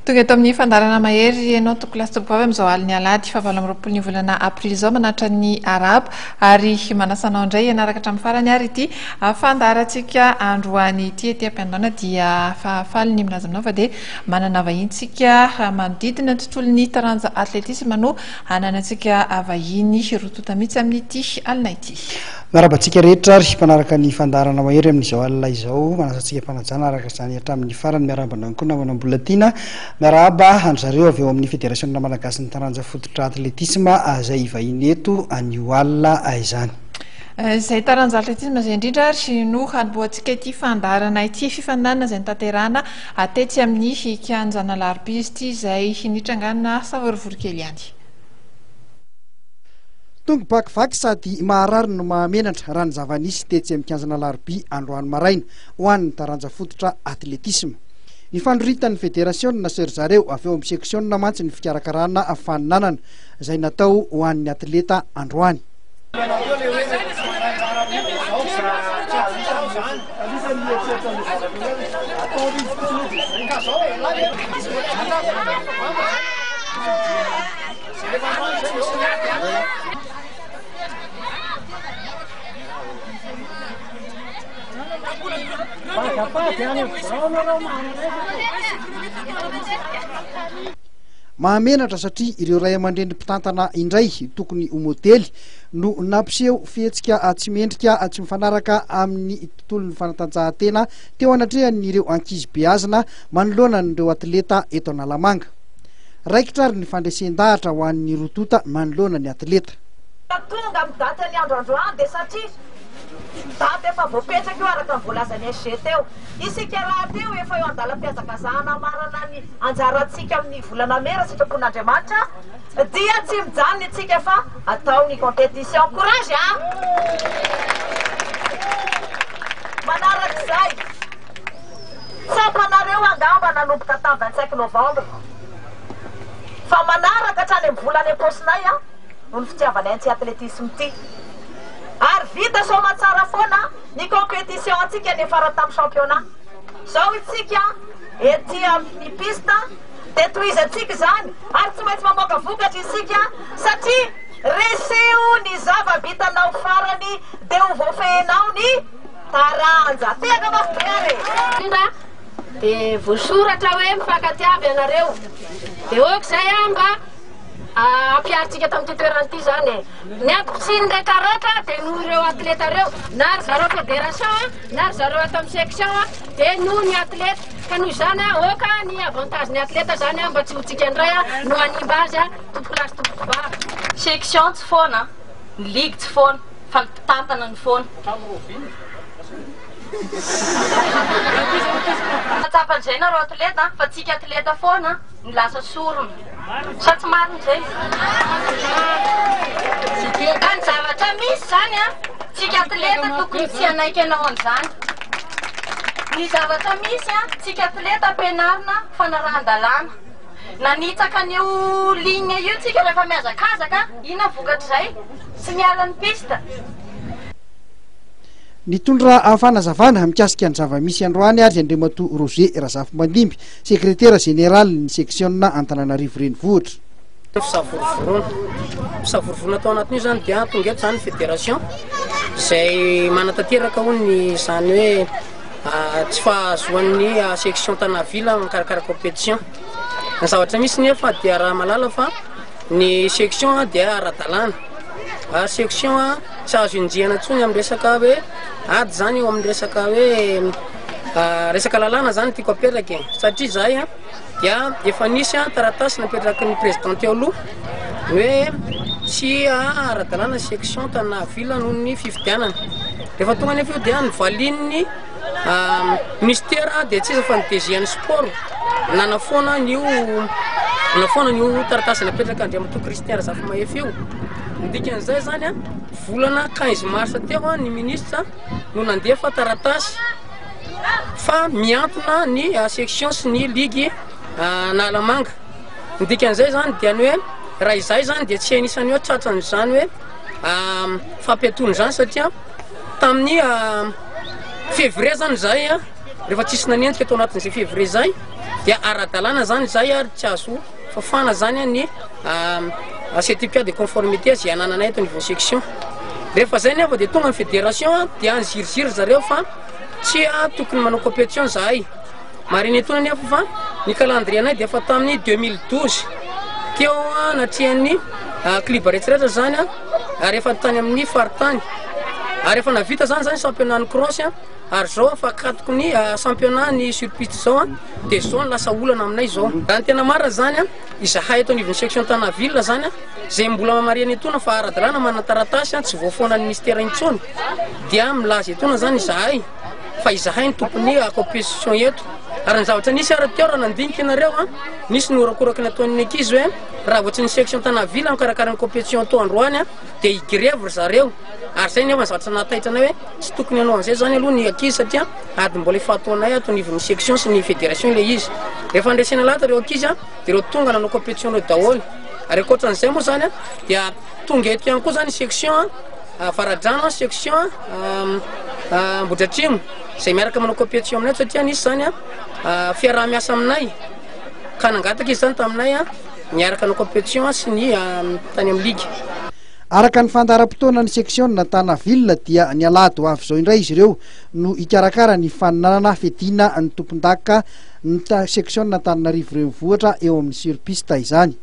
Tonga eto amin'ny fandaharana Mahery ianao tompokolahy sy tompokovavy amin'izao alin'ny alahady faha 28 ny volana aprily izao manatitra ny arahaba ary manasa anao indray hanaraka hatramin'ny farany ary ity fandaharantsika androany ity ety am-piandohana dia faly ny milaza aminao fa dia manana vahiny tsika manodidina ny tontolon'ny taranja atletisma no hananantsika vahiny roa tonta mihitsy amin'ity alina ity. Miarahaba antsika rehetra ary mpanaraka ny fandaharana Mahery amin'izao alina izao. Manasa antsika am-panajana araka izany hatramin'ny farany. Miarahaba anao ihany koa namana Mbolatiana. Miarahaba an-dry zareo avy ao amin'ny Federasiona Malagasin'ny taranja fototra atletisma izay hivahiny eto anio alina izany. Izay taranja atletisma izay indrindra ary no hanombohantsika ity fandaharana ity. Fifaninanana izay notanterahana tetsy amin'ny kianjan'Alarobia izy ity izay nitrangana savorovoro kely ihany. Tongo-bakivaky sady maharary no mahamenatra raha ny zava-nisy tetsy amin'ny kianjan'Alarobia androany maraina ho an'ny taranja fototra atletisma. Nifandroritan'ny federasionina sy ry zareo avy ao amin'ny seksiona mantsy ny fikarakarana faninanana izay natao ho an'ny atleta androany. Mahamenatra satria ireo ray aman-dreny mpitantana indray tokony ho modely no nampiseho fihetsika tsy mendrika tsy mifanaraka amin'ny tontolon'ny fanatanjahantena teo anatrehan'ireo ankizy beazina manoloana an'ireo atleta eto Analamanga. Raikitra ary ny fandresen-dahatra ho an'ny roa tonta manoloana ny atleta. Ka tonga amin'ny daty an'ny andro androany dia satria daty efa voapetraka io araka ny voalazan'ny SG teo. Isika rahateo efa eo an-dalam-pihazakazahana hamarana ny anjarantsika amin'ny volana mey raha sitrapon'Andriamanitra dia tsy mijanona isika fa atao ny competition. Courage a! Manarak'izay. Tsapanareo angamba nanomboka tamin'ny 25 novembre fa manaraka hatrany amin'ny vola any am-paosinay aho noho ny fitiavanay an'ity athlétisme ity. Ary vita soamatsara foana ny compétition antsika niafara tamin'ny championnat. Zao isika ety amin'ny piste dia tohizantsika izany ary tsy maintsy mamoaka vokatra isika satria reseo ny zava-bitanao farany dia ho voafehinao ny Taranja. Tehaka mafy be ary e! Indrindra dia voasoratra hoe mifankatiava ianareo. Dia ok izay an mba ampiharintsika eto amin'ity toerana ity izany e. Ny antom-pisian'ny retraretra dia noho ireo atleta ireo, na ry zareo fédération na ry zareo ato amin'ny section dia noho ny atleta. Ka noho izany ok ny avantage ny atleta izany mba tsy ho tsika indray no hanimba azy tompokolahy sy tompokovavy. Section tsy foana, ny ligue tsy foana fa ny mpitantana no foana. Mahatsapa an'izay nareo atleta fa tsika atleta foana no lasa sorona. Sa tsy marina izay? Ka ny zavatra misy zany an, tsika atleta tokony tsy hanaiky hanao an'izany. Ny zavatra misy an, tsika atleta ampianarina fanarahan-dalàna. Nanitsaka an'io ligne io tsika rehefa mihazakazaka, inona ny vokatr'izay? Tsy miala ny piste. Nitondra fanazavana mikasika ny zava-misy androany ary Andriamatoa Roger Razafimbandimby, sekretera jeneralin'ny seksiona Antananarivo Renivohitra. Fisavorovoroana. Fisavorovoroana tao anatin'io izany dia tonga eto izany ny fédération izay manatanteraka hono ny izany hoe tsy fahazoan'ny section Tana Ville mikarakara compétition. Ny zavatra misy nefa dia raha mahalala fa ny section dia ara-dalàna ary section tsy azo enjehina intsony amin'ny resaka hoe ady zany eo amin'ny resaka hoe resaka lalàna zany tiako apetraka e satria izahay a dia efa nisy a taratasy napetraky ny président teo aloha ny hoe tsy ara-dalàna section Tana ville noho ny fifidianana rehefa tonga nefa io dia novalian'ny Ministera dia tsy iza fa ny DG an'ny sport nanafoana an'io nanafoana an'io taratasy napetraka Andriamatoa Christian Razafimahefa io. Ny dikan'izay zany a, volana 15 mars teo ny ministra no nandefa taratasy fa mihantona ny section sy ny ligue Analamanga. Ny dikan'izay zany dia ny hoe raha izahay zany dia tsy anisan'ny hoe tratran'izany hoe fampiatoana izany satria tamin'ny février zany izahay. Rehefa tsisy nanenjika tao anatin'izay février izay dia ara-dalàna zany izay ary tsy azo fafana zany ny certificat de conformité izay anananay eto anivon'ny section. Rehefa zay nefa dia tonga ny fédération dia niziriziry zareo fa tsy tokony manao compétition zahay. Marihina etoana nefa fa ny calendrier anay dia efa tamin'ny 2012 teo anatrehan'ny club rehetrarehetra zany ary efa tany amin'ny faritany ary efa navita zany zany championnat ny cross ary zao efa akatoko ny championnat ny sur piste zao dia zao no lasa olana aminay zao. Raha ny tena marina zany izahay eto anivon'ny section Tana ville zany izay mbola marihana etoana fa ara-dalàna manana taratasy tsy voafoanan'ny ministera intsony dia milaza etoana zany izahay fa izahay no tompon'ny competition eto. Ary ny zavatra nisy ary teo raha nandinika ianareo an, nisy ny horakoraky nataon'ny ankizy hoe raha vao tsy ny section Tana ville mikarakara ny competition tao androany an, dia hi-grevy ry zareo. Ary izay nefa ny zavatra nahataitra anay hoe tsy tokony hanao an'izay izany aloha ny ankizy satria ady mbola efa ataonay ato anivon'ny section sy ny fédération ilay izy. Rehefa nresena lahatra ireo ankizy an, dia ireo tonga nanao competition ireo daholo. Ary ankoatran'izay moa izany an, dia tonga eto ihany koa izany ny section an, Avaradrano, section Ambohidratrimo, izay miaraka manao competition aminay satria nisy izany fiaraha-miasa aminay ka nangataka izy izany taminay niaraka hanao competition sy ny tany amin'ny ligue. Araka ny fandaharam-potoanan'ny seksiona Tana Ville dia ny alahady ho avy izao indray izy ireo no hikarakara ny faninanana fiadiana ny tompondaka ny seksiona Antananarivo Renivohitra eo amin'ny sur piste izany.